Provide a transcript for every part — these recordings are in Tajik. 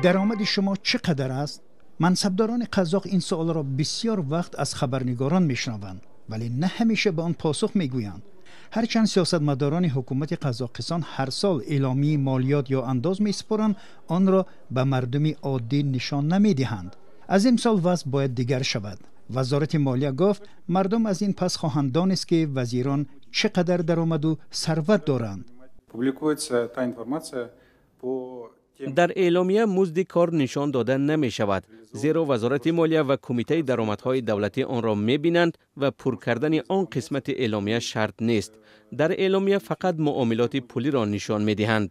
Даромади шумо чӣ қадар аст? Мансабдорони қазоқ ин суолро бисёр вақт аз хабарнигорон мешунаванд, вале на ҳамеша ба он посух мегӯянд. Ҳарчанд сиёсатмадорони ҳукумати Қазоқистон ҳар сол эъломияи молиёт ё андоз месупоранд, онро ба мардуми оддӣ нишон намедиҳанд. Аз имсол вазъ бояд дигар шавад. Вазорати молия гуфт, мардум аз ин пас хоҳанд донист, ки вазирон чӣ қадар даромаду сарват доранд. Публикуется та информация по Дар эъломия музди кор нишон дода намешавад, зеро Вазорати молия ва Кумитаи даромадҳои давлатӣ онро мебинанд ва пур кардани он қисмати эъломия шарт нест. Дар эъломия фақат муомилоти пулиро нишон медиҳанд.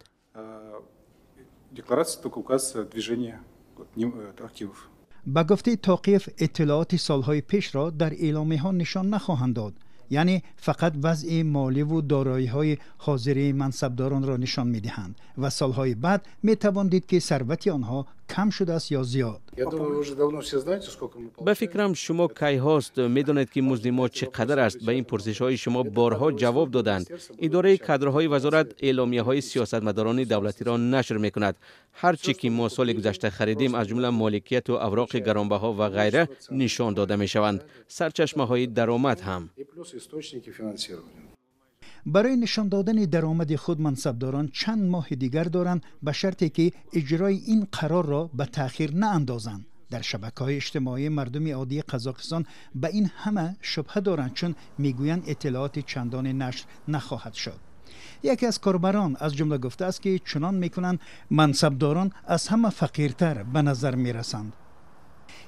Декларация только указывается движение активов. Ба гуфтаи Тоқиев, иттилооти солҳои пешро дар эъломияҳо нишон нахоҳанд дод, яъне фақат вазъи моливу дороиҳои ҳозирии мансабдоронро нишон медиҳанд ва солҳои баъд метавон дид, ки сарвати онҳо кам шудааст ё зиёд. Ба фикрам, шумо кайҳост медонед, ки музди мо чӣ қадар аст. Ба ин пурсишҳои шумо борҳо ҷавоб доданд. Идораи кадрҳои вазорат эъломияҳои сиёсатмадорони давлатиро нашр мекунад. Ҳар чӣ ки мо соли гузашта харидем, аз ҷумла моликияту авроқи гаронбаҳо ва ғайра, нишон дода мешаванд, сарчашмаҳои даромад ҳам. Барои нишон додани даромади худ мансабдорон чанд моҳи дигар доранд, ба шарте ки иҷрои ин қарорро ба таъхир наандозанд. Дар шабакаҳои иҷтимоӣ мардуми оддии Қазоқистон ба ин ҳама шубҳа доранд, чун мегӯянд, иттилооти чандоне нашр нахоҳад шуд. Яке аз корбарон аз ҷумла гуфтааст, ки чунон мекунанд, мансабдорон аз ҳама фақиртар ба назар мерасанд.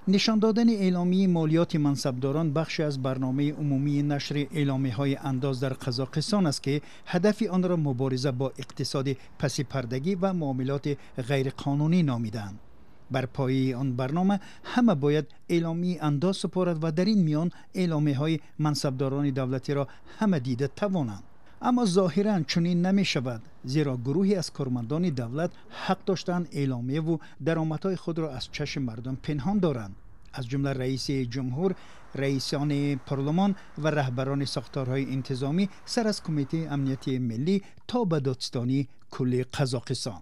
Нишон додани эъломияи молиёти мансабдорон бахше аз барномаи умумии нашри эъломияҳои андоз дар Қазоқистон аст, ки ҳадафи онро мубориза бо иқтисоди пасипардагӣ ва муомилоти ғайриқонунӣ номидаанд. Бар пояи он барнома ҳама бояд эъломияи андоз супорад ва дар ин миён эъломияҳои мансабдорони давлатиро ҳама дида тавонанд. Аммо зоҳиран чунин намешавад, зеро гурӯҳе аз кормандони давлат ҳақ доштанд эъломияву даромадҳои худро аз чашми мардум пинҳон доранд, аз ҷумла раиси ҷумҳур, раисони парлумон ва раҳбарони сохторҳои интизомӣ, сар аз Кумитаи амнияти миллӣ то ба Додситонии кулли Қазоқистон.